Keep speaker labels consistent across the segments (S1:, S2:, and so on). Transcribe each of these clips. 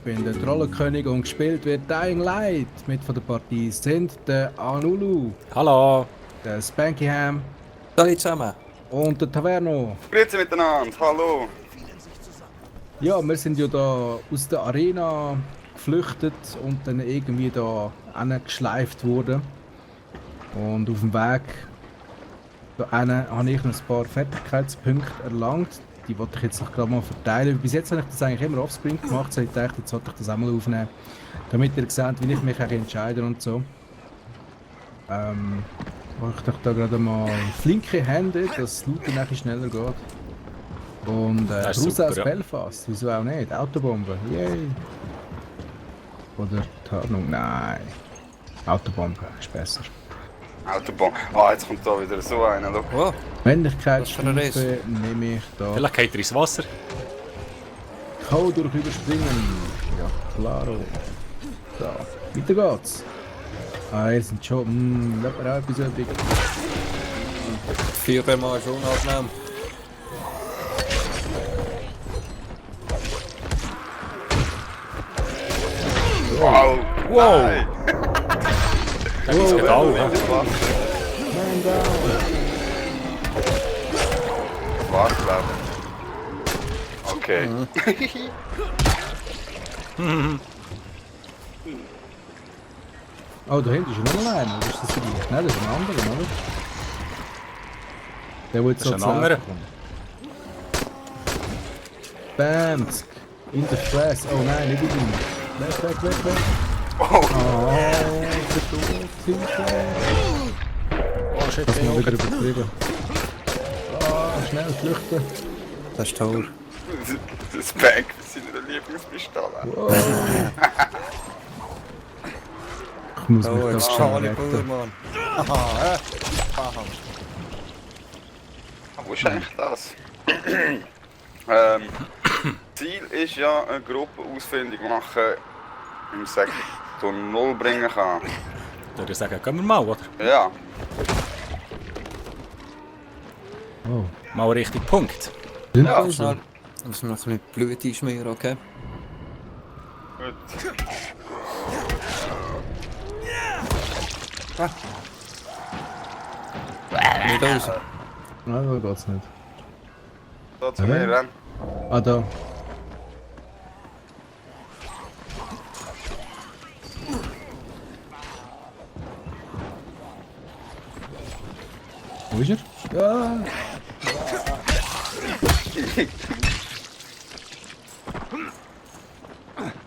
S1: bin der Trollenkönig und gespielt wird Dying Light. Mit von der Partie sind der Anulu,
S2: Hallo.
S1: der Spankyham
S3: Hallo zusammen.
S1: und der Taverno.
S4: Grüezi miteinander, hallo.
S1: Ja, wir sind ja da aus der Arena geflüchtet und dann irgendwie da geschleift worden. Und auf dem Weg da habe ich noch ein paar Fertigkeitspunkte erlangt. Die wollte ich jetzt noch gerade mal verteilen. Bis jetzt habe ich das eigentlich immer offscreen gemacht, so ich dachte, jetzt sollte ich das auch mal aufnehmen. Damit ihr seht, wie ich mich auch entscheide und so. Mache ich doch da gerade mal flinke Hände, dass das Looten nachher schneller geht. Und raus
S2: super,
S1: aus
S2: ja.
S1: Belfast, wieso auch nicht? Autobombe, yay! Oder Tarnung, nein. Autobombe ist besser.
S4: Autobahn. Ah, jetzt kommt da wieder so einer. Schau.
S3: Oh,
S1: Männlichkeitsstufe nehme ich da.
S2: Vielleicht geht er ins Wasser.
S1: Kau durch überspringen. Ja, klaro. So, weiter geht's. Ah, hier sind schon. Lass mir auch etwas übrig.
S3: 4-mal ist unangenehm.
S4: Wow!
S2: Wow.
S4: Nein.
S2: Das ist genau.
S1: Man down.
S4: Das war's, glaube ich. Okay.
S1: Oh, da hinten ist ja noch einer. Oder ist das gleich? Nein, das ist ein anderer, oder? Der, der jetzt
S2: Das
S1: so
S2: ist
S1: zu
S2: ein anderer.
S1: laufen kommt. Bamsk. In der Fresse. Oh nein, nicht in den. Weg, weg, weg, weg.
S4: Oh,
S1: Oh, verdammt, Hilfe.
S2: Oh shit,
S1: Das ist mal wieder
S2: hey,
S1: übertrieben. Ah, schnell flüchten.
S3: Das ist toll.
S4: das Bank ist seine Lieblingspistole.
S1: Wow. Ich muss mich
S3: Oh,
S1: da
S3: jetzt
S1: schnell
S3: Charlie
S1: retten.
S3: Buller, Mann. Aha,
S4: Wo ist eigentlich das? Ziel ist ja eine Gruppe ausfindig machen, im Sektor 0 bringen kann.
S2: würde ich sagen, gehen wir mal, oder?
S4: Ja,
S1: Oh.
S2: Mal richtig Punkt.
S1: Sind
S4: Ja,
S1: das so?
S3: schnell. Muss noch ein bisschen Blut einschmieren, okay?
S4: gut.
S3: Nicht raus.
S1: Nein, da geht's nicht.
S4: So zu mir rennen.
S1: Ah, da. Wo ist er? Ja.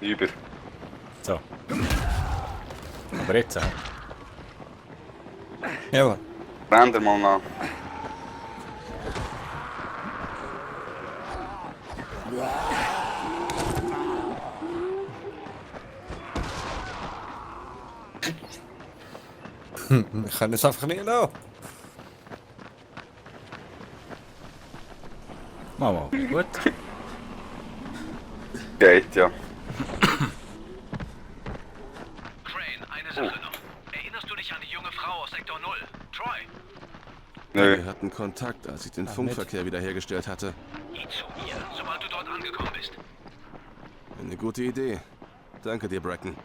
S4: Über.
S2: So. Aber jetzt,
S3: Jawohl.
S4: Renn dir mal nach.
S3: Wir können es einfach nicht lassen.
S2: mal. Gut.
S4: Geht ja.
S5: Crane, eine Sache noch. Erinnerst du dich an die junge Frau aus Sektor 0? Troy?
S4: Nö.
S6: Wir hatten Kontakt, als ich den Funkverkehr wiederhergestellt hatte.
S5: Geh zu ihr, sobald du dort angekommen bist.
S6: Eine gute Idee. Danke dir, Bracken.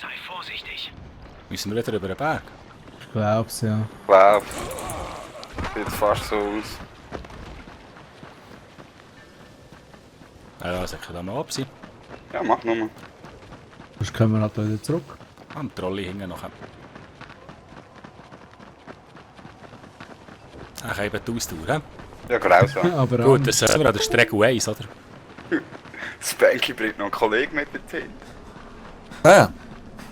S5: Sei vorsichtig.
S2: Müssen wir wieder über den Berg?
S1: Ich glaub's, ja.
S4: Wow. Sieht fast so aus.
S2: Ja, das kann mal ab sein.
S4: Ja, mach nur.
S1: Sonst kommen wir halt wieder zurück.
S2: Am Trolley hängen noch. Ach, eben die Ausdauer, hä?
S4: Ja, grausam.
S1: Aber
S2: Gut, das sind wir an der Strecke 1, oder?
S4: Spanky bringt noch einen Kollegen mit dorthin.
S3: Ah,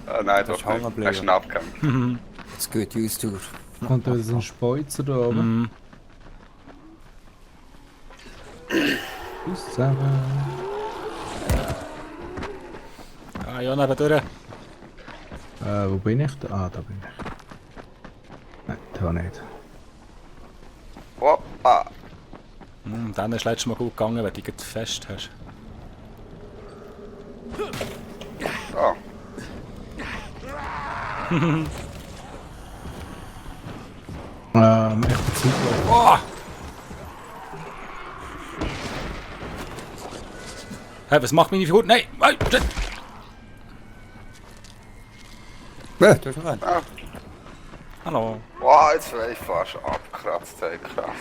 S4: Ah, nein,
S3: Das ist
S4: doch nicht.
S3: hängen geblieben.
S4: Er ist ein Abgang.
S3: jetzt geht die Ausdauer.
S1: kommt wieder so ein Speuzer da oben.
S2: Mhm.
S1: Bis zusammen.
S2: Ah, ja, nebendurch.
S1: Wo bin ich? Ah, da bin ich. Nein, da nicht.
S4: Oh, ah.
S2: Dann ist es letztes Mal gut gegangen, wenn du dich fest hast.
S4: Oh.
S1: Ich beziehe
S2: Oh! Hey, was macht meine Figur? Nein! Nein! Shit.
S3: Ja, du hast rein.
S2: Hallo.
S4: Wow, jetzt wäre ich fast abgekratzt, ey, krass.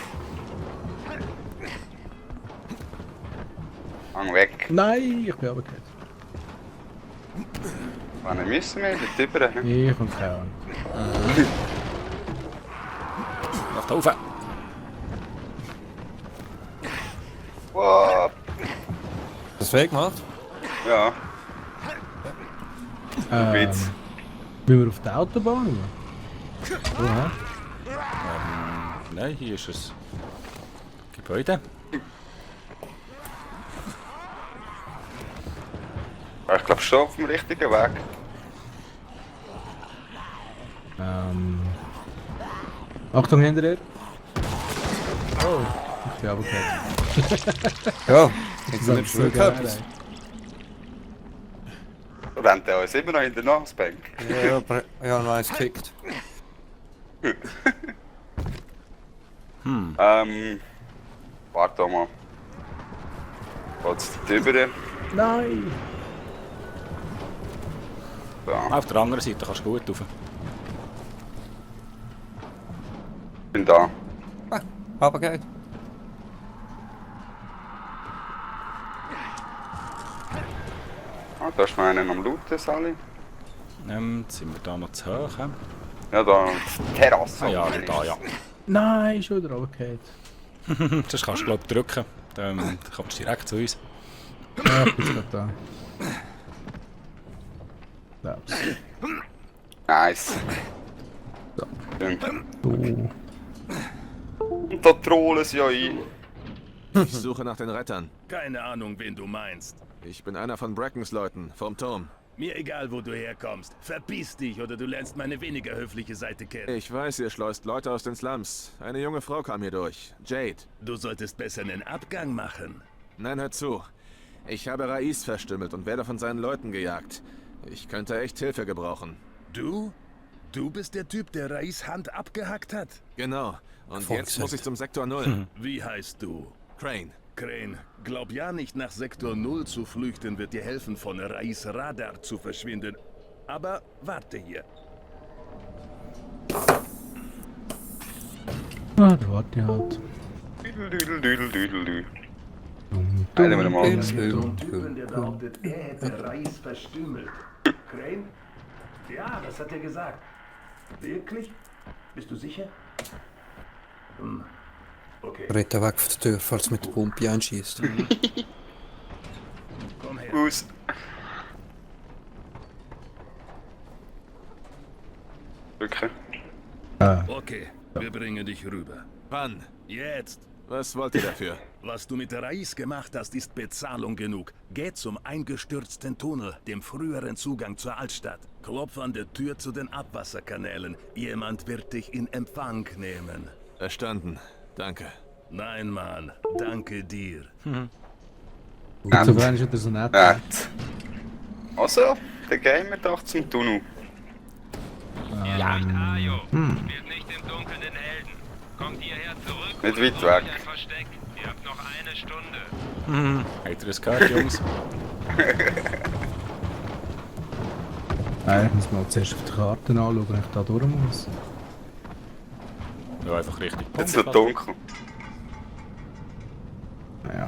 S4: Hang weg.
S1: Nein, ich bin runtergefallen.
S4: Wann müssen wir dort rüber? Ne?
S1: Ich habe keine Ahnung.
S2: Lauf da rauf.
S4: Wow.
S3: Das Weg gemacht?
S4: Ja, Witz.
S1: Müssen wir auf der Autobahn? Oder?
S2: Nein, hier ist es. Gebäude.
S4: Ich glaube schon auf dem richtigen Weg.
S1: Achtung hinter dir. Oh, ich bin runtergefallen.
S3: Ja, jetzt
S1: Das
S3: sind
S1: ist
S3: wir
S1: so geil,
S3: gehabt.
S4: Rennt er uns immer noch in der Nachsbank?
S3: Ja, aber ich habe noch eins gekickt.
S4: Warte mal. Geht's dort rüber?
S1: Nein!
S4: Ja,
S2: Auf der anderen Seite kannst du gut rauf.
S4: ich bin da.
S3: Aber geht.
S4: Ah, da ist noch einer am Looten, Sally.
S2: Jetzt sind wir da noch zu hoch. Hä?
S4: Ja, da auf der Terrasse.
S2: Ah ja, da, ja.
S1: Nein, schon wieder runtergefallen.
S2: Das kannst du, glaube ich, drücken. Dann kommst du direkt zu uns.
S1: Ja, ich bin gerade da. Glaub's.
S4: Nice.
S1: So.
S4: Schön.
S1: Oh.
S4: Und da trollen sie ja ein.
S6: Ich suche nach den Rettern.
S7: Keine Ahnung, wen du meinst.
S6: Ich bin einer von Brackens Leuten, vom Turm.
S7: Mir egal, wo du herkommst. Verpiss dich oder du lernst meine weniger höfliche Seite kennen.
S6: Ich weiß, ihr schleust Leute aus den Slums. Eine junge Frau kam hier durch. Jade.
S7: Du solltest besser einen Abgang machen.
S6: Nein, hör zu. Ich habe Rais verstümmelt und werde von seinen Leuten gejagt. Ich könnte echt Hilfe gebrauchen.
S7: Du? Du bist der Typ, der Rais Hand abgehackt hat?
S6: Genau. Und
S3: Voll
S6: jetzt
S3: gesagt.
S6: muss ich zum Sektor 0.
S7: Wie heißt du?
S6: Crane.
S7: Crane, glaub ja nicht nach Sektor 0 zu flüchten, wird dir helfen, von Rais Radar zu verschwinden. Aber warte hier.
S1: Ah, da warte ich halt.
S4: Düdel. Einer mit dem anderen.
S7: Typen, der behauptet, er hätte Rais verstümmelt. Crane? Ja, das hat er gesagt. Wirklich? Bist du sicher? Okay,
S3: Rette weg von der Tür, falls du mit der Pumpe einschießt.
S7: komm her.
S4: Aus. Drücken.
S7: Okay, wir bringen dich rüber.
S6: Wann?
S7: Jetzt!
S6: Was wollt ihr dafür?
S7: Was du mit Rais gemacht hast, ist Bezahlung genug. Geh zum eingestürzten Tunnel, dem früheren Zugang zur Altstadt. Klopf an der Tür zu den Abwasserkanälen. Jemand wird dich in Empfang nehmen.
S6: Verstanden. Danke.
S7: Nein, Mann, danke dir.
S1: Gut, so wäre ich wieder so nett.
S4: Nett. Also, der Gamer doch zum Tunnel.
S5: Jagd Ajo. Spielt nicht im Dunkeln den Helden. Kommt hierher zurück.
S4: Nicht
S5: und
S4: weit
S5: sucht
S4: weg.
S5: ein Versteck. Ihr habt noch eine Stunde.
S2: Habt ihr das gehört, Jungs?
S1: Nein, ich muss mal zuerst auf die Karte anschauen, ob ich da durch muss.
S2: Ja, einfach richtig.
S4: Jetzt wird dunkel.
S1: Naja.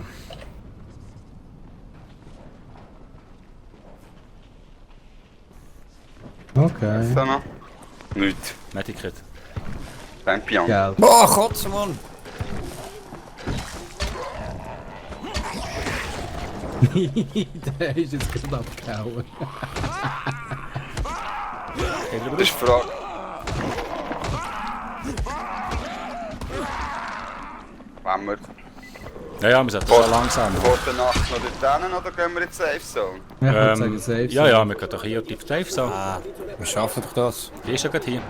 S1: Okay.
S4: So noch? Nichts.
S2: Medikit.
S4: Champion.
S1: Geld.
S3: Boah, Kotze, Mann!
S1: Der ist jetzt gerade abgehauen.
S4: Das ist die Frage. Wenn wir
S2: Ja, wir sollten schon langsam.
S4: vor der Nacht noch dort hin oder gehen wir in die Safe Zone?
S1: Ich würde sagen, safe.
S2: Ja, ja, wir gehen doch hier auf die Safe so.
S3: Ah, wir schaffen doch das.
S2: Die ist ja gerade hier.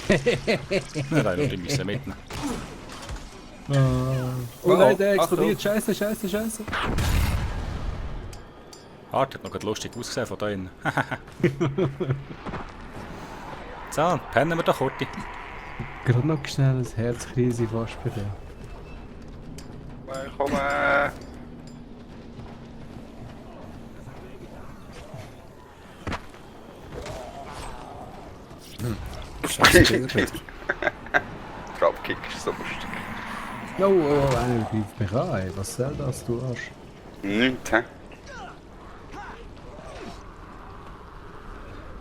S2: Nein, nein, die müssen mitnehmen.
S1: Oh nein, der
S3: Achtung.
S1: explodiert. Scheiße, scheiße, scheiße.
S2: Hart, hat noch gerade lustig ausgesehen von da innen. So, pennen wir doch kurz.
S1: Gerade noch schnell eine Herzkrise fast bei dir.
S3: Scheiße, wieder.
S4: Dropkick ist so lustig.
S1: Einer greift mich an, ey. Was soll das, du Arsch?
S4: Nichts, hä?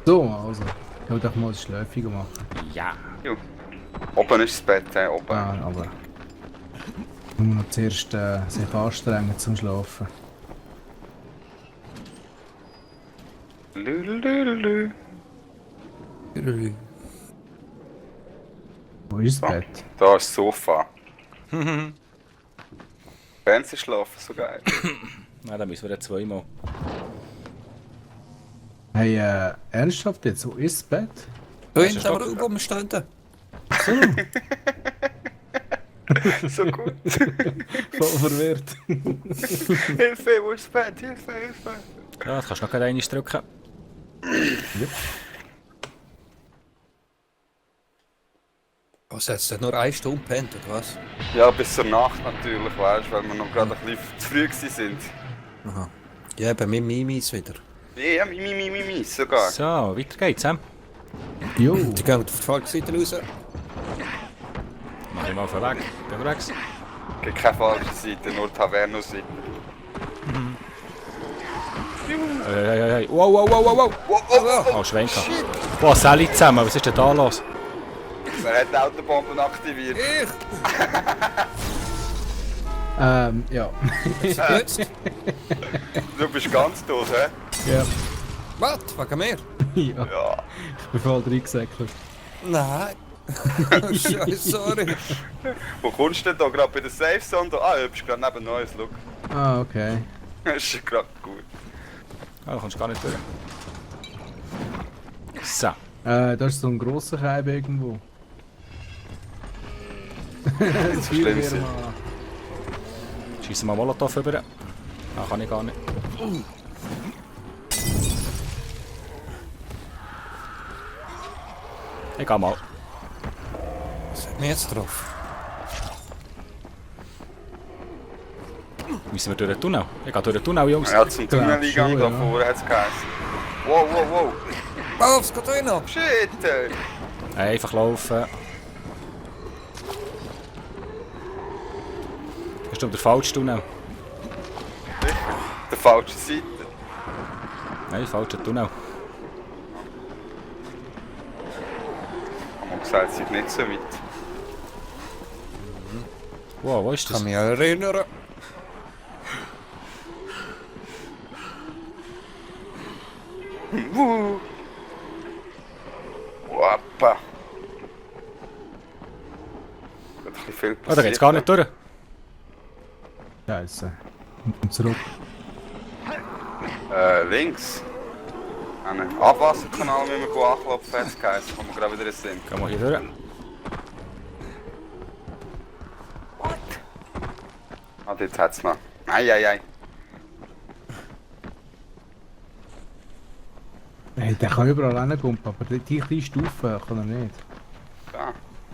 S1: So, also. Ich will doch mal das Schläfige machen.
S2: Ja.
S4: Jo. Oben ist das Bett, hä? Oben.
S1: Ah, aber... Man muss noch zuerst sich anstrengen zum Schlafen.
S4: Lülülülülü.
S1: Wo ist das Bett?
S4: Da ist das Sofa. Fernsehschlafen, so geil.
S2: Na, dann müssen wir jetzt zweimal.
S1: Hey, ernsthaft jetzt? Wo ist das Bett?
S3: Da
S2: ist
S3: hinten
S2: ein
S3: am
S2: Stock.
S3: Raum stehen.
S4: So gut.
S1: Voll verwirrt.
S4: Hilfe, wo ist das Bett? Hilfe, Hilfe.
S2: Ja, das kannst du noch gerade einmal drücken.
S3: Was hat es denn nur 1 Stunde pennt, oder was?
S4: Ja, bis zur Nacht natürlich, weißt du, weil wir noch gerade ein bisschen zu früh sind.
S3: Aha. Ja, eben mit Mimis wieder.
S4: Ja, mi, sogar.
S2: So, weiter geht's, hä?
S1: Jo.
S3: Die gehen auf die falsche Seite raus.
S2: Mach ich mal vorweg. Unterwegs.
S4: Gibt keine falsche Seite, nur Taverno-Seite.
S2: Hey. Wow. Oh, Schwenker. Boah, Sally zusammen, was ist denn da los?
S4: Wer hat die Autobomben aktiviert?
S3: Ich!
S1: Ja.
S3: Jetzt?
S4: Du bist ganz tot, hä?
S1: Ja.
S3: Was? Wegen mir?
S1: Ja.
S4: Ja.
S1: Ich bin voll reingesäckelt.
S3: Nein. Scheiße, sorry.
S4: Wo kommst du denn da gerade bei der Safe Zone? Ah, du bist gerade neben Neues, look.
S1: Ah, okay.
S4: Das ist gerade gut.
S2: Ah, da kommst du gar nicht durch. So.
S1: Da ist so ein grosser Keib irgendwo.
S4: Das ist schlimm.
S2: Schießen wir Molotov rüber. Ah, kann ich gar nicht. Ich geh mal.
S3: Was hat mich jetzt drauf?
S2: Müssen wir durch den Tunnel? Ich geh durch den Tunnel, Jungs.
S4: Ja, zum Tunneleingang
S1: schon,
S4: da
S1: ja.
S4: vorne hat es geheißen. Wow.
S3: Oh, es geht rein!
S4: Shit!
S2: Einfach laufen. Bist du auf der falschen Tunnel?
S4: Der falsche Seite.
S2: Nein, falscher Tunnel.
S4: Man gesagt, es ist nicht so weit.
S2: Wow, wo ist
S3: Ich
S2: das?
S3: kann mich erinnern.
S4: Wappa. Hat ein bisschen viel
S2: Oh, da geht's gar nicht durch.
S1: Scheiße. Und zurück.
S4: Links. Einen Abwasserkanal müssen wir anklopfen, hat es geheißen. Kommen wir gerade wieder in den Sinn.
S2: Gehen wir hier durch.
S4: Ah, dort hat es noch. Ei.
S1: Hey, der kann überall hinkommen, aber die kleine Stufe kann er nicht.
S4: Ja.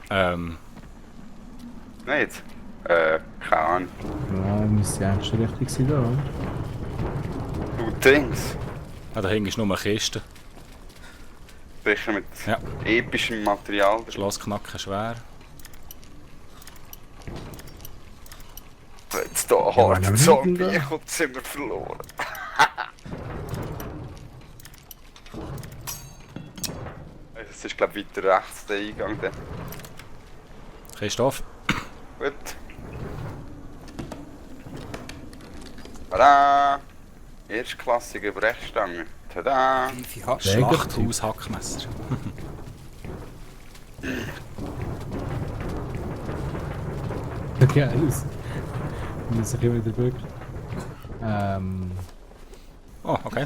S2: Ähm,
S4: Nicht? Keine Ahnung.
S1: Ja, müsste eigentlich schon richtig sein, da, oder?
S4: Du Dings.
S2: da hinten ist nur eine Kiste.
S4: Sicher mit
S2: Ja.
S4: epischem Material.
S2: Schlossknacken schwer.
S4: Jetzt hier
S1: aber
S4: hart
S1: nicht
S4: Zombie
S1: da.
S4: kommt, sind wir verloren. Es ist glaube ich weiter rechts der Eingang dann.
S2: Christoph.
S4: Gut. Tada! Erstklassige Brechstange. Tada!
S3: Wie viel hast
S1: Sehr
S3: du?
S1: gut.
S2: Schlachthaus-Hackmesser.
S1: Geil aus. Muss ich immer wieder bügeln.
S2: Oh, okay.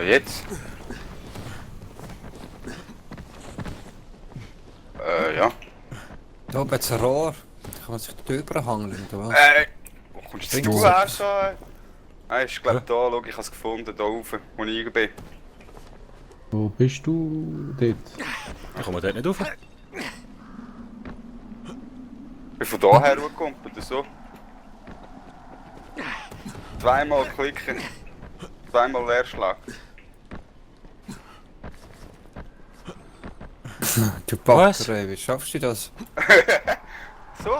S4: Jetzt? Ja.
S3: Da oben hat es ein Rohr. Da kann man sich da überhangeln, oder was?
S4: Wo kommst
S3: Bringt's
S4: du her,
S3: etwas?
S4: so? Ah, ist glaube da, schau, ich habe es gefunden, da oben, wo ich bin.
S1: Wo bist du? Dort.
S2: Ich komme dort nicht rauf.
S4: Ich bin von da her gekommen, oder so. Zweimal klicken. Zweimal Leerschlag.
S3: Du
S2: Was?
S3: Backer, ey, wie schaffst du das?
S4: So.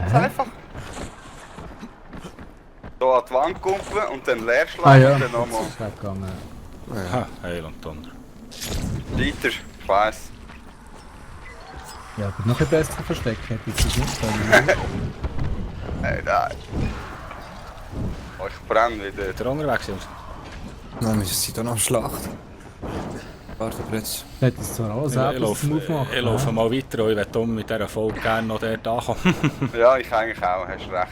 S4: Ist einfach. So an die Wand kumpeln und dann Leerschlag
S1: Ah ja,
S4: und dann nochmal.
S1: das ist weggegangen.
S2: Ha, Heil und Donner.
S4: Weiter, ich weiss.
S1: Ja, aber noch ein besser versteckt hätte ich es nicht können.
S4: Nein. Oh, ich brenne wieder.
S2: Der unterwegs, Jungs.
S3: Nein, wir sind da noch am Schlacht. Warte jetzt.
S1: Hätte es zwar alles selbst zum Aufmachen.
S2: Ich laufe mal weiter und ich würde mit dieser Folge gerne noch dort ankommen.
S4: Ja, ich eigentlich auch, hast recht.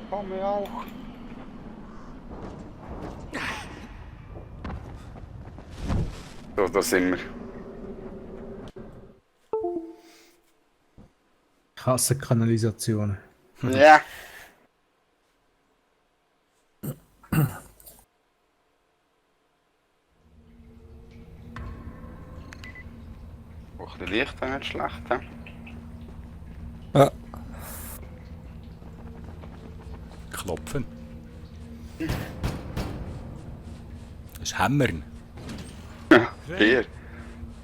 S4: Komm mir auch. So, da sind wir.
S1: Kassenkanalisation.
S4: Ja. Auch die Licht wäre nicht schlecht, he?
S3: Ja.
S2: Klopfen. Das ist Hämmern.
S4: Bier.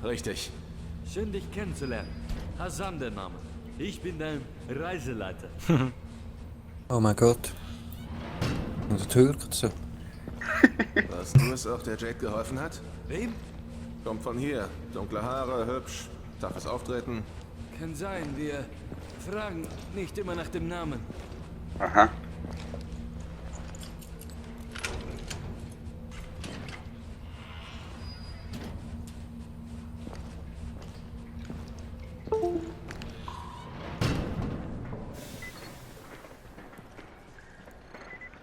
S6: Richtig.
S8: Schön, dich kennenzulernen. Hassan der Name. Ich bin dein Reiseleiter.
S3: Oh mein Gott. Und der Türk so.
S6: Warst du es auch, der Jake geholfen hat?
S8: Wem?
S6: Kommt von hier. Dunkle Haare, hübsch, toughes Auftreten.
S8: Kann sein, wir fragen nicht immer nach dem Namen.
S4: Aha.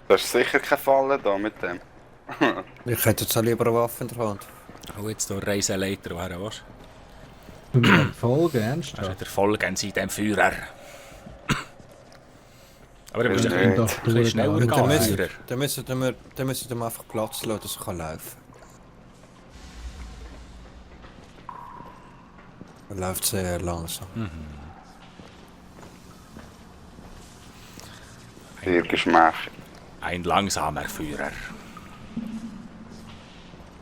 S4: Das ist sicher kein Fallen da mit dem.
S3: Ich hätte jetzt auch lieber eine Waffe in der Hand.
S2: Und jetzt der Reiseleiter wäre, was?
S1: Du mir folgen, ernsthaft?
S2: Also der Folgen Sie dem Führer. Aber du musst
S4: Nee.
S2: ein bisschen schneller
S3: Und
S2: gehen,
S3: dann
S2: Führer.
S3: müssen wir einfach Platz lassen, dass er laufen kann. Er läuft sehr langsam.
S4: Sehr geschmackig.
S2: Ein langsamer Führer.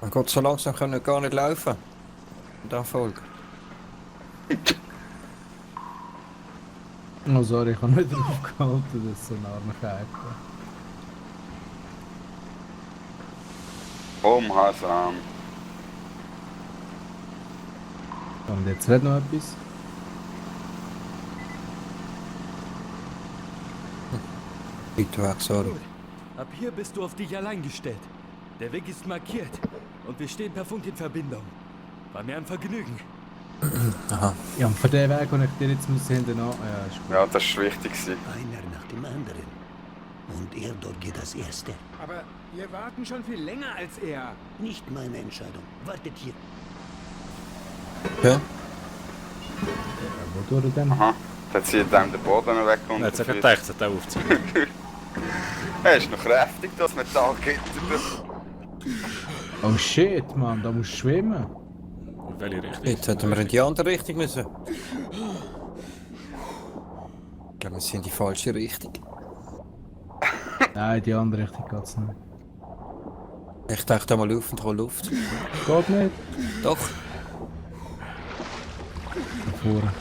S3: Mein Gott, so langsam können wir gar nicht laufen. In dieser Folge.
S1: Oh sorry, ich habe nicht drauf gehalten, dass so eine Armkeit war.
S4: Komm, Hassan.
S1: Und jetzt red noch etwas.
S3: Bitte weg, sorry.
S8: Ab hier bist du auf dich allein gestellt. Der Weg ist markiert und wir stehen per Funk in Verbindung. War mir ein Vergnügen.
S1: Ja, und von dem Weg, den ich dir jetzt muss hinten an... Ja, ist gut.
S4: Ja, das war wichtig. gewesen.
S9: Einer nach dem anderen. Und er dort geht als Erster.
S10: Aber wir warten schon viel länger als er.
S9: Nicht meine Entscheidung. Wartet hier.
S3: Okay.
S1: Wo tut er denn?
S4: Aha. Dann zieht einem den Boden weg und
S2: Jetzt hat er gedacht, dass er aufziehen.
S4: Er ist noch kräftig, das Metallgitter.
S1: Oh shit, Mann, da musst du schwimmen.
S2: In welche Richtung?
S3: Jetzt hätten wir in die andere Richtung müssen. Ich glaube, wir sind in die falsche Richtung.
S1: Nein, die andere Richtung geht's nicht.
S3: Ich dachte mal Luft und hol Luft.
S1: Geht nicht.
S3: Doch.
S1: Da vorne.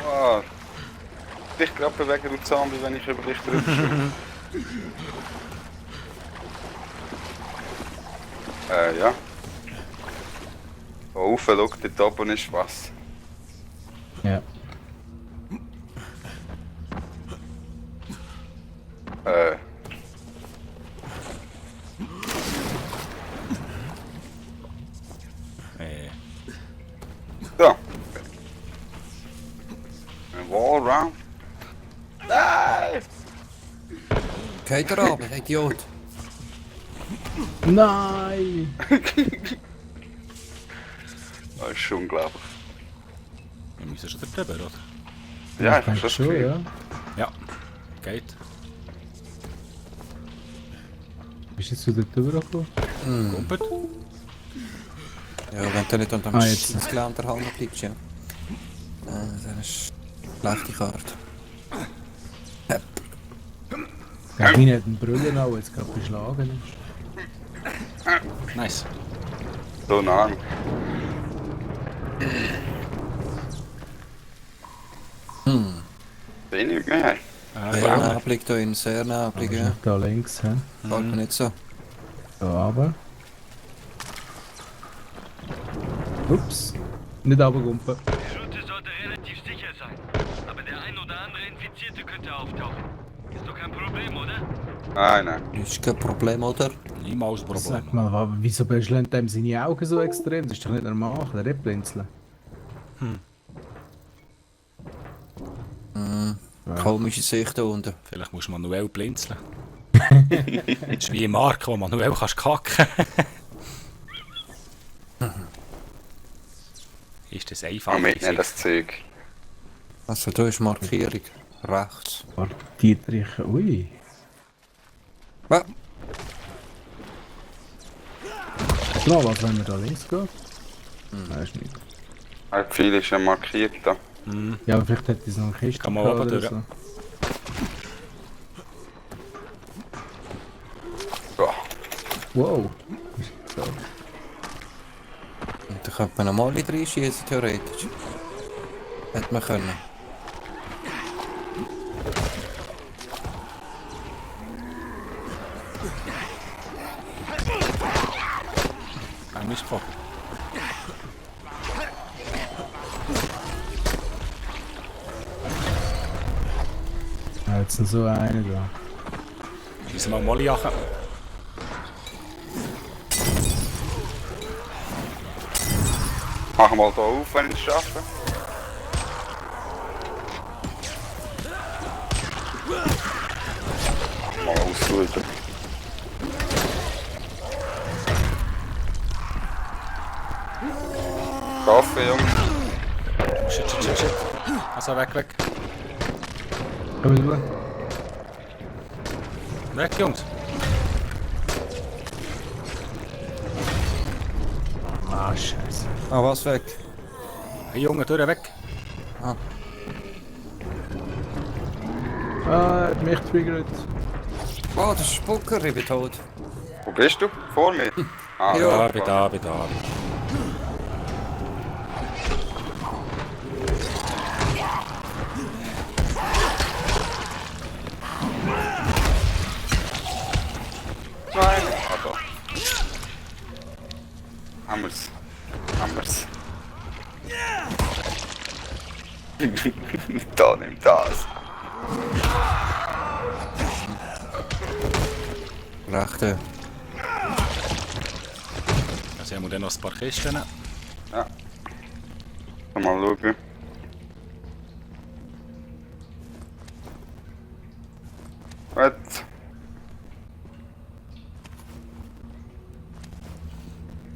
S4: Ah. Dich gerade bewegen, du Zombie, wenn ich über dich drüber schwimme. Ja. Da rauf, schau, dort oben ist was.
S1: Ja.
S4: So. Ein Wallround. Nein!
S3: Geht er ab, Idiot.
S1: Nein!
S4: Das ist schon unglaublich.
S2: Wir müssen schon drüber, oder?
S4: Ja, ich
S1: denke
S4: habe schon das
S1: schon,
S4: Gefühl.
S1: ja.
S2: Ja, geht.
S1: Bist du jetzt wieder drüber gekommen?
S2: Kumpelt.
S3: Ja, wenn du nicht an dem
S1: Ah, jetzt.
S3: Schießgelände hängen bleibst, ja. Das ist eine schlechte Karte. Hepp.
S1: Gegen mich hat ein Brüllen auch, jetzt gerade beschlagen ist.
S2: Nice.
S4: So ein Arm. Sehe nicht mehr.
S3: Sehr neblig da in, sehr neblig, ja.
S1: Da links, hä?
S3: Gefällt mir nicht so.
S1: Da aber. Ups. Nicht runtergumpen.
S5: Die Route sollte relativ sicher sein. Aber der ein oder andere Infizierte könnte auftauchen. Ist doch kein Problem, oder?
S4: Nein.
S3: Ist kein Problem, oder?
S2: Niemals ein Problem.
S1: Sag mal, wieso beschlägt dem seine Augen so extrem? Das ist doch nicht normal, der Reblinzeln.
S3: Komische Sicht da unten.
S2: Vielleicht musst du manuell blinzeln. Das ist wie im Mark, wo manuell kannst kacken. Ist das einfach?
S4: Mitnehmen das Zeug.
S3: Also da ist Markierung. Rechts.
S1: Dietrich, ui.
S3: Ah,
S1: Genau, was wenn wir da links gehen? Nein, ist nicht.
S4: Viel ist ja markiert da.
S1: Ja, aber vielleicht hätte es noch eine Kiste
S2: Kann man
S1: gehabt
S2: oben
S1: oder
S2: durch.
S1: so.
S4: Ja.
S1: Wow. So.
S3: und da könnte man normal wieder reinschießen, theoretisch. Hätte man können.
S2: Ein Mistfall.
S1: Ja, jetzt sind so eine da.
S2: Müssen wir mal Molly jagen.
S4: Machen wir mal hier auf, wenn ich es schaffe. Mal aussuchen. Kaffee, Jungs.
S2: Shit. Also weg.
S1: Komm rüber.
S2: Weg, Jungs.
S1: Ah, scheiße.
S3: Ah, was weg?
S2: Hey Junge, durch weg.
S1: Ah, er hat mich triggert.
S3: Oh, das ist Spucker, ich bin tot.
S4: Wo bist du? Vor mir? Ah,
S2: Ja, bin da.
S4: Nein. Ah, da. Haben wir's. Da, nimm das.
S3: Rechte.
S2: Also haben wir dann noch ein paar Kisten.
S4: Ja. Mal schauen. Gut.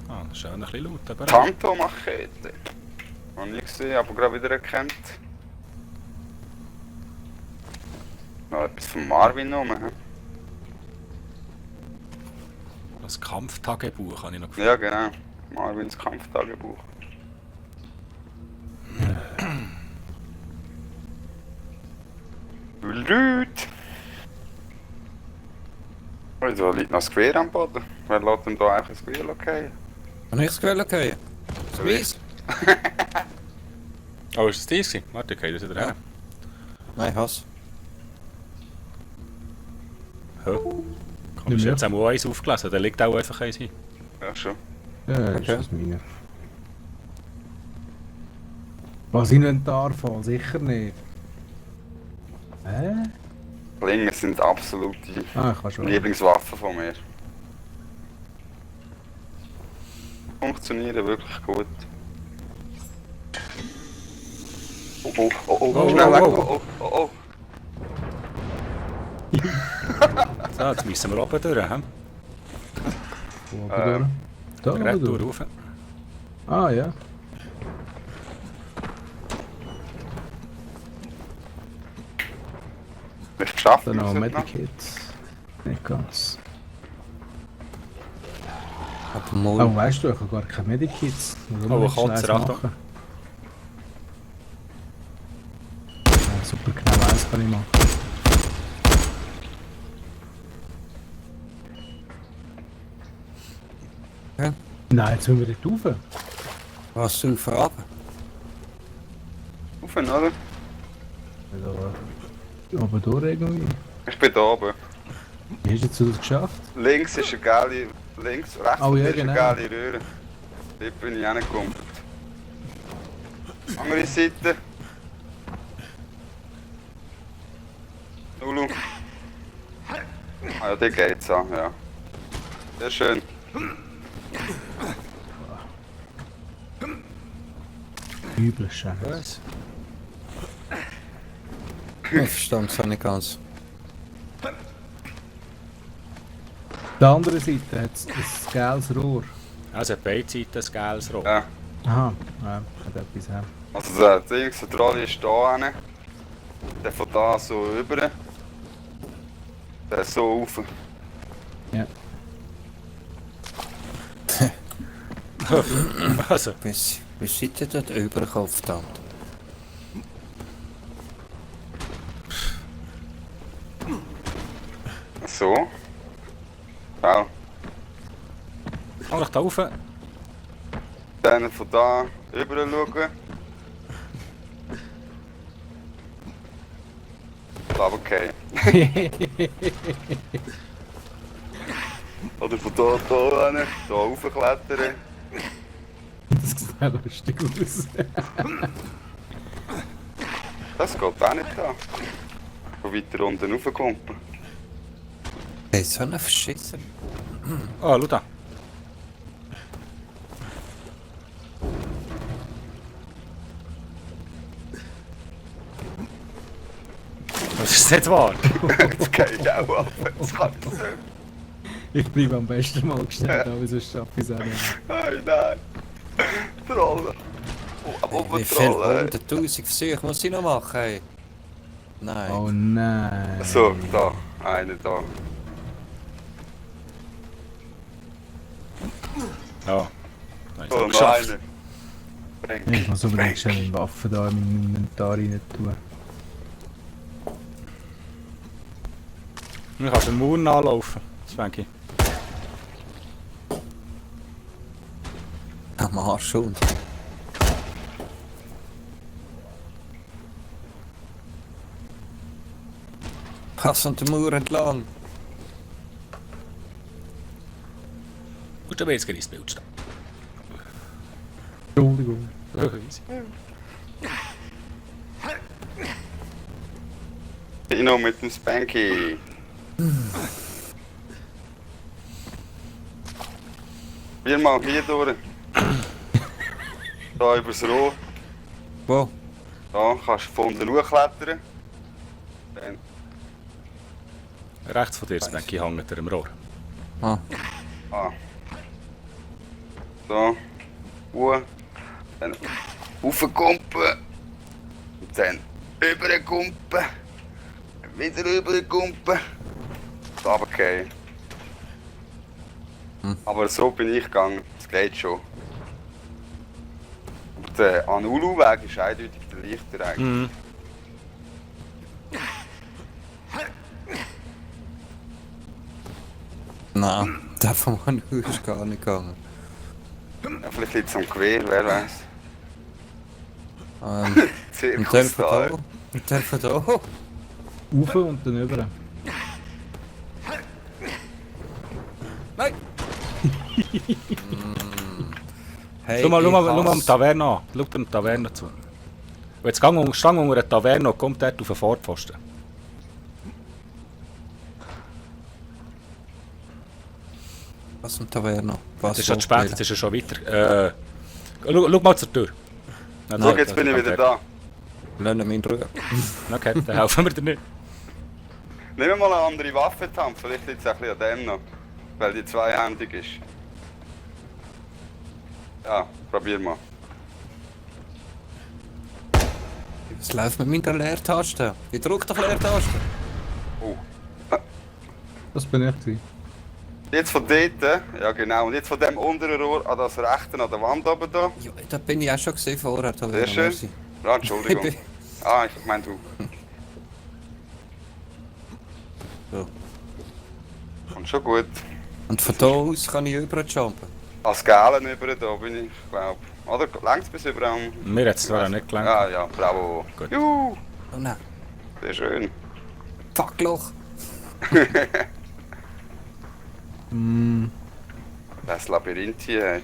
S2: Ah, schön ein bisschen laut, aber...
S4: Phantom-Machete. Noch nie gesehen, aber gerade wieder erkannt. Noch etwas von Marvin rum. He?
S2: Das Kampftagebuch habe ich noch gefunden.
S4: Ja, genau. Marvins Kampftagebuch. Leute! Wieso liegt noch ein Gewehr am Boden? Wer lässt denn da einfach ein Gewehr fallen?
S3: Kann ich das Gewehr gehen? Das weiss.
S2: Oh, ist das dies gewesen? Warte, ich gehe das wieder her.
S3: Nein, Hass.
S2: Komm, jetzt haben wir eins aufgelesen, da liegt auch einfach eins hin.
S4: Ja, schon.
S1: Ja, das
S3: Okay.
S1: ist das meine. Was Inventar voll? Sicher nicht. Hä?
S4: Klingen sind absolute
S1: Ah, ich kann schon.
S4: Lieblingswaffen von mir. Funktionieren wirklich gut. Oh, schnell weg! Oh.
S2: So, jetzt müssen wir oben durch, hä?
S1: Wo oben durch? Da oben
S2: Retour
S1: durch?
S2: rauf.
S1: Ah, ja.
S4: Ich geschafft,
S1: Dann noch
S4: wir
S1: ein
S4: sind noch.
S1: Medikit. Nicht ganz.
S3: Aber mal.
S1: Oh, weißt du, ich habe gar keine Medikits.
S2: Oh, Katze, Achtung.
S1: kann ich mal.
S3: Ja.
S1: Nein, jetzt müssen wir nicht rauf.
S3: Was du verraten?
S4: Rauf, oder?
S1: Also, aber durch irgendwie.
S4: Ich bin da oben.
S1: Wie hast du jetzt das geschafft?
S4: Links ist eine geile... Links, rechts
S1: Oh, ja,
S4: ist eine
S1: genau.
S4: geile Röhre. Dort bin ich hingekommen. Andere Seite. Lulu. Ah ja, der geht's an, ja. Sehr schön.
S1: Übel schön.
S2: Was?
S3: Ich verstand es auch nicht ganz.
S1: Auf der anderen Seite hat es ein geiles Rohr.
S2: Also beide Seiten ein geiles Rohr.
S4: Ja.
S1: Aha, ja, hat etwas her.
S4: Also der Dings, der Trolley ist da hin. Der von da so rüber. Der ist so rauf.
S1: Ja.
S2: Also,
S3: Wie seid ihr dort übergekommen, verdammt?
S4: So. Ja.
S2: komm doch da rauf.
S4: Dann von da rüber schauen. Aber okay. Oder von da hin, da raufklettern.
S1: Das sieht ja lustig aus.
S4: Das geht auch nicht da. Von weiter unten raufkommen.
S3: Hey, so eine Verschisser.
S2: Oh, schau da. Das ist nicht wahr.
S4: Jetzt gehe ich auch ab. Das kann ich nicht.
S1: Ich bleibe am besten mal gestellt, aber sonst schaffe ich es auch nicht.
S4: Nein. Trolle. Oh, aber
S3: Wie viel
S4: Trolle.
S3: 100.000 Versuche muss ich noch machen? Hey? Nein.
S1: Oh nein.
S4: So, da. Einer da.
S2: Ja. Nein,
S4: Oh,
S2: so
S4: noch
S2: geschafft.
S4: einer.
S1: Ich muss unbedingt schnell eine Waffe da in mein Inventar rein tun.
S2: Du kannst den Mauer nachlaufen, Svenki.
S3: Am Arsch und. Pass an der Mauer entlang.
S2: Gut, aber jetzt geht ins Bild stehen.
S1: Entschuldigung.
S4: Ich noch mit dem Spanky. Wir mal hier durch. Da übers Rohr.
S3: Wo?
S4: Da kannst du von unten hochklettern. Dann.
S2: Rechts von dir, Svenki, hängt er im Rohr.
S3: Ah.
S4: Ah. So. Hoch. Dann raufkumpen. Und dann rüberkumpen. Wieder rüberkumpen. Runtergehen. Aber so bin ich gegangen. Das geht schon. Aber der Anulu-Weg ist eindeutig der leichter eigentlich.
S2: Mhm.
S3: Nein, der von Manu ist gar nicht gegangen.
S4: Ja, vielleicht liegt es am Gewehr, wer weiß.
S3: Und der
S4: Zirkus
S3: von
S4: da.
S3: da. Und der von da.
S1: Rauf und dann rüber.
S2: Nein!
S3: Hey,
S2: Schau mal
S3: ich
S2: am Taverne an. Schau dir die Taverne zu. Und jetzt stang unter der Taverne und kommt dort auf den Fortpfosten.
S3: Was zum Taverno? Was
S2: Das ist schon zu spät, jetzt ist er schon weiter. Schau mal zur Tür. Nein,
S4: Schau, jetzt bin ich wieder da.
S3: Lass ihn in Ruhe.
S2: Okay, dann helfen wir dir nicht.
S4: Nehmen wir mal eine andere Waffe in die Hand, vielleicht liegt es ein bisschen an dem noch. Weil die zweihändig ist. Ja, probier mal.
S3: Was läuft mit meiner Leertaste? Ich drück doch Leertaste.
S4: Oh.
S1: Das bin ich gewesen.
S4: Jetzt von dort, ja genau, und jetzt von dem unteren Rohr an das rechte an der Wand oben da.
S3: Ja, da bin ich auch schon gesehen vorher.
S4: Sehr schön. Ja, Entschuldigung. Ah, ich meine du.
S3: So.
S4: Kommt schon gut.
S3: Und von da aus kann ich überjumpen.
S4: Als Galen über da bin ich, glaube. Oder längst bis über am...
S2: Mir hat es zwar auch nicht gelangt.
S4: Ja, ja, bravo.
S2: Gut.
S4: Juhu,
S3: Oh nein.
S4: sehr schön.
S3: Fuck Loch.
S4: Das Labyrinth hier.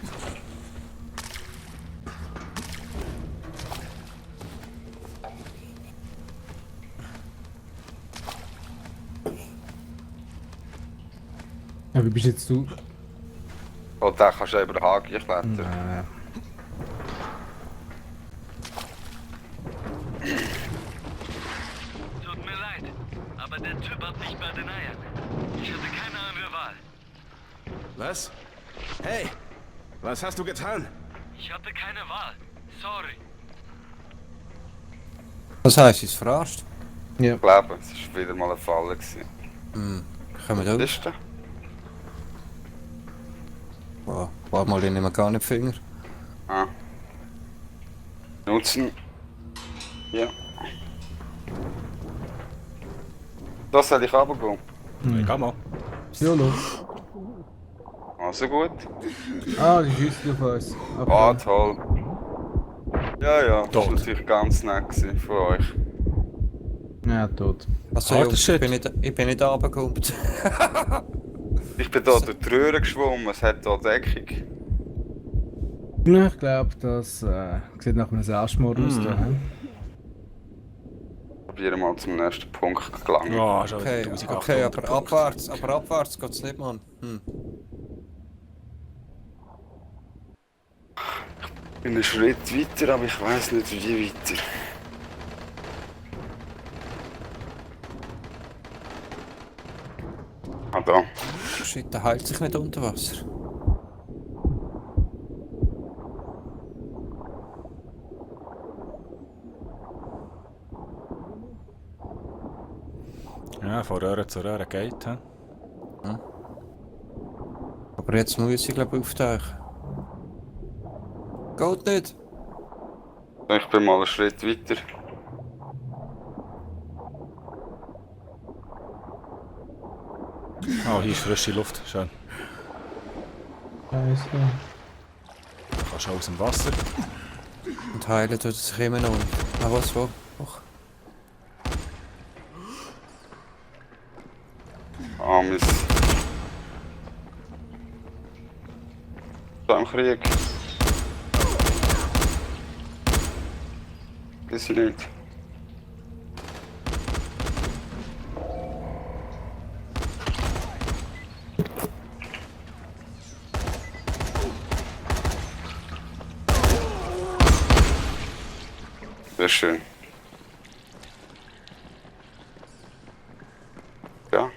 S1: Ja, wie bist jetzt du?
S4: Oh, da kannst du ja über den Haken klettern.
S5: Tut mir leid, aber der Typ hat mich bei den Eiern. Ich hatte keine andere Wahl.
S6: Was? Hey! Was hast du getan?
S5: Ich hatte keine Wahl. Sorry.
S3: Was heisst, ist verarscht?
S1: Ja.
S4: Ich glaube, es war wieder mal ein Fall. Gewesen.
S3: Kommen wir
S4: Was
S3: da?
S4: ist der?
S3: Wow, war mal den nehmen gar nicht Finger.
S4: Ah. Nutzen. Ja. Da soll ich runtergehen.
S2: Geh mal.
S1: YOLO.
S4: Also gut.
S1: Ah, die schießt auf uns.
S4: Ah, toll. Ja, ja, das war
S2: Tot.
S4: natürlich ganz nett gewesen von euch.
S1: Ja, tot.
S3: Also
S2: Harter
S3: Jungs,
S2: Shit.
S3: ich bin nicht runtergekommen.
S4: Ich bin hier durch die Röhre geschwommen, es hat hier Deckung.
S1: Ja, ich glaube, das sieht nach einem Selbstmord aus. Da, hä?
S4: Probieren mal zum nächsten Punkt zu gelangen.
S2: Ja, schon
S3: Okay,
S2: 1800
S3: okay, aber
S2: Punkte.
S3: abwärts geht's nicht, Mann.
S4: Ich bin einen Schritt weiter, aber ich weiß nicht wie weiter. Ah, da.
S3: Shit, der heilt sich nicht unter Wasser.
S2: Ja, von Röhre zu Röhre geht. He?
S3: Aber jetzt muss ich glaube ich auftauchen. Geht nicht!
S4: Ich bin mal einen Schritt weiter.
S2: Oh, hier ist frische Luft. Schön.
S1: Scheiße.
S2: Du kannst aus dem Wasser.
S3: Und heilen tut es sich immer noch nicht. Ah, was, wo? Och.
S4: Ah, Mist. So im Krieg. Ist sie nicht. Sehr schön. Ja,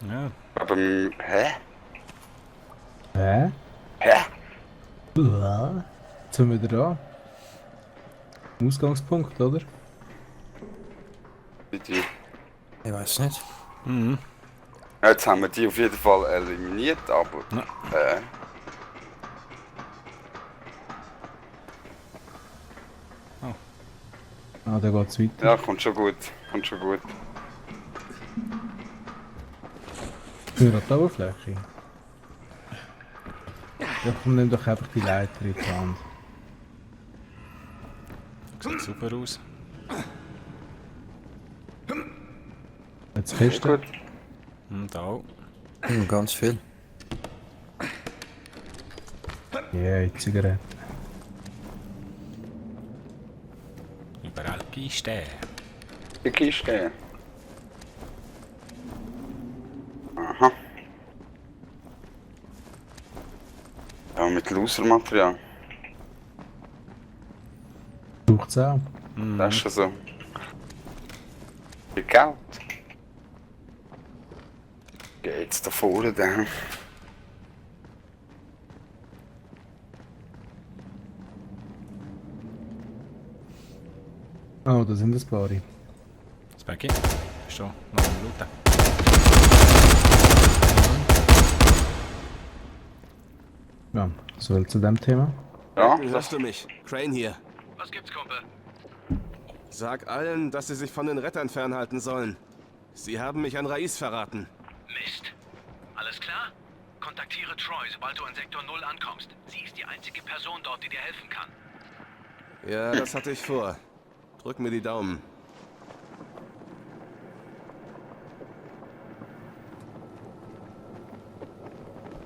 S2: Ja.
S4: aber hä?
S1: Hä?
S4: Hä?
S1: Jetzt sind wir wieder da. Ausgangspunkt, oder?
S4: Die.
S3: Ich weiß nicht.
S4: Jetzt haben wir die auf jeden Fall eliminiert, aber.
S1: Ah, da geht's weiter.
S4: Ja, kommt schon gut. Kommt schon gut.
S1: Für die Oberfläche. Ja, komm, nimm doch einfach die Leiter in die Hand.
S2: Sieht super aus.
S1: Jetzt
S4: Sehr
S1: Kiste.
S4: gut.
S2: Da auch.
S3: Ganz viel.
S1: Ja, die Zigarette.
S2: Überall Kisten.
S4: Die Kiste. Aha. Ja, mit Losermaterial.
S1: Braucht's auch.
S4: Das ist schon so. Viel Geld. Geht's da vorne dann?
S1: Oh, da sind ein paar.
S2: Das Berg hin. Ist schon noch eine Minute.
S1: Ja, so viel zu dem Thema.
S4: Ja,
S6: Hörst du mich? Crane hier.
S5: Was gibt's, Kumpel?
S6: Sag allen, dass sie sich von den Rettern fernhalten sollen. Sie haben mich an Rais verraten.
S5: Mist. Alles klar? Kontaktiere Troy, sobald du in Sektor 0 ankommst. Sie ist die einzige Person dort, die dir helfen kann.
S6: Ja, das hatte ich vor. Drück mir die Daumen.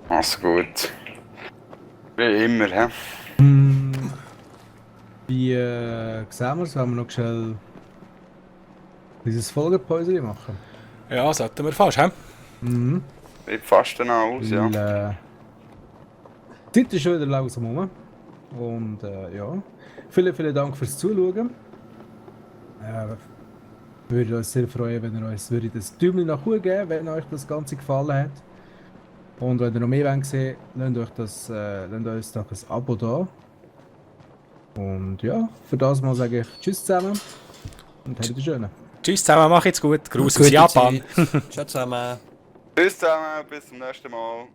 S4: Mach's gut. Wie immer, hä?
S1: Wie sehen wir es, wenn wir noch schnell dieses Folgepäuschen machen?
S2: Ja, sollten wir fast, hä?
S4: Sieht fast dann aus, ja.
S1: Weil, die Zeit ist schon wieder langsam rum. Und ja, vielen Dank fürs Zuschauen. Würde uns sehr freuen, wenn ihr uns das Däumchen nach oben geben, wenn euch das Ganze gefallen hat. Und wenn ihr noch mehr sehen wollt, lasst uns doch ein Abo da. Und ja, für das mal sage ich Tschüss zusammen und habt eine schöne.
S2: Tschüss zusammen, mach jetzt gut. Gruß aus
S3: Gute
S2: Japan.
S3: Zeit. Ciao zusammen.
S4: Tschüss zusammen, bis zum nächsten Mal.